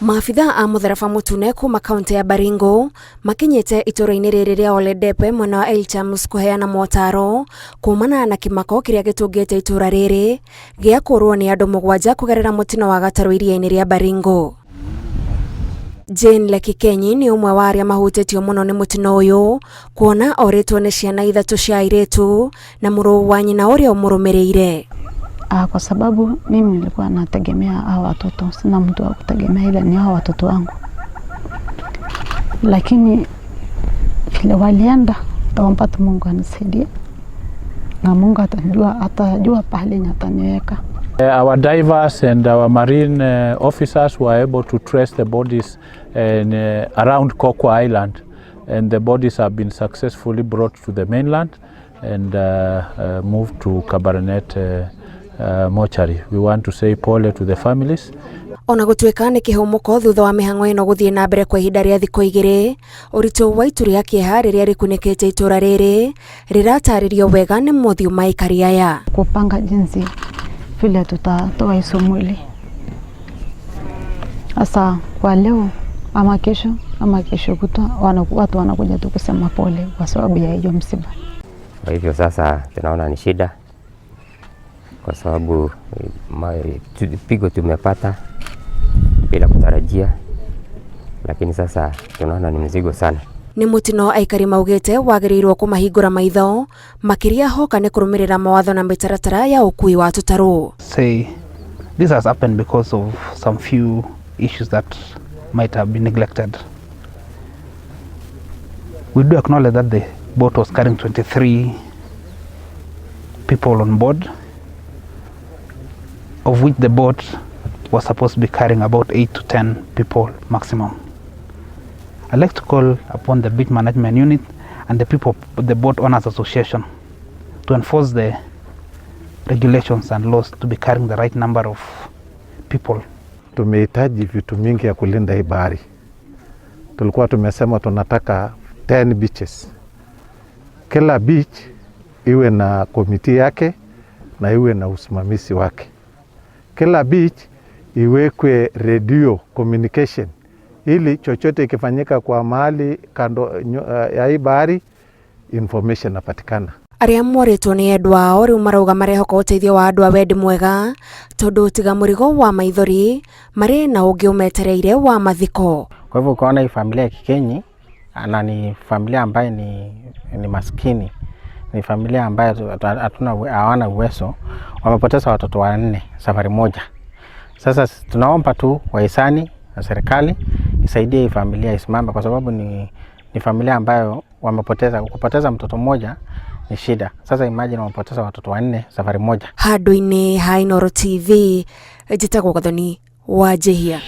Maabitha a mũtharaba mũtune kuma kaunti ya Baringo makinyĩte itũra-inĩ rĩrĩ rĩa Oledepe mwena wa Elchams kũheana motaro kumana na kĩmako kĩrĩa gĩtũngĩte itũra rĩrĩ gĩa kũrwo nĩ andũ 7 kũgerera mũtino wa gatarũ iria-inĩ rĩa Baringo. Jane Lekikenyi nĩ ũmwe wa arĩa mahutĩtio mũno nĩ mũtino ũyũ kuona orĩtwo nĩ ciana 3 cia airĩtu na mũrũ wa nyina ũrĩa ũmũrũmĩrĩire. Kwa sababu mimi nilikuwa nategemea hao watoto, sina mtu wa kutegemea ila ni hao watoto wangu, lakini vile walienda, taomba tu Mungu anisaidie na Mungu atajua pahali ataniweka. Our divers and our marine officers were able to trace the bodies in, around Kokwa Island, and the bodies have been successfully brought to the mainland and moved to Kabarnet mortuary. We want to say pole to the families. Ona gũtuĩka nĩ kĩhũmũko thutha wa mĩhang'o ĩno gũthiĩ na mbere kwa ihinda rĩa thikũ 2, ũritũ wa itu rĩa kĩeha rĩrĩa rĩkunĩkĩte itũra rĩrĩ rĩratarĩrio wega nĩ mothiũ ma aikari aya. Kupanga jinsi vile tutatoa hizo mwili. Sasa kwa leo ama kesho ama kesho kutwa watu wanakuja tu kusema pole kwa sababu ya hiyo msiba. Kwa hivyo sasa tunaona ni shida kwa sababu pigo tumepata bila kutarajia, lakini sasa tunaona ni mzigo sana. Nĩ mũtino aikari maugĩte wagĩrĩirwo kũmahingũra maitho makĩria hoka nĩ kũrũmĩrĩra mawatho na mĩtaratara ya ũkui wa tũtarũ. Say this has happened because of some few issues that might have been neglected. We do acknowledge that the boat was carrying 23 people on board, of which the boat was supposed to be carrying about 8 to 10 people maximum. I'd like to call upon the beach management unit and the people, the boat owners association, to enforce the regulations and laws to be carrying the right number of people. Tumehitaji vitu mingi ya kulinda hii bahari. Tulikuwa tumesema tunataka 10 beaches. Kila beach iwe na committee yake na iwe na usimamizi wake. Kila beach iwekwe radio communication ili chochote ikifanyika kwa mahali kando ya hii bahari information napatikana. Arĩa morĩtwo nĩ endwa ao rĩu marauga marehoka ũteithio wa andũ a wendi mwega tondũ tiga mũrigo wa maithori marĩ na ũngĩ ũmetereire wa mathiko. Kwa hivyo ukaona hii familia ya Kikenyi na ni familia ambaye ni maskini, ni familia ambayo hawana uwezo, wamepoteza watoto 4 safari moja. Sasa tunaomba tu wahisani na serikali isaidie hii familia isimame, kwa sababu ni familia ambayo wamepoteza, kupoteza mtoto mmoja ni shida. Sasa imagine wamepoteza watoto 4 safari moja. Handũ-inĩ ha Inooro TV, njĩtagwo Gathoni wa Njihia.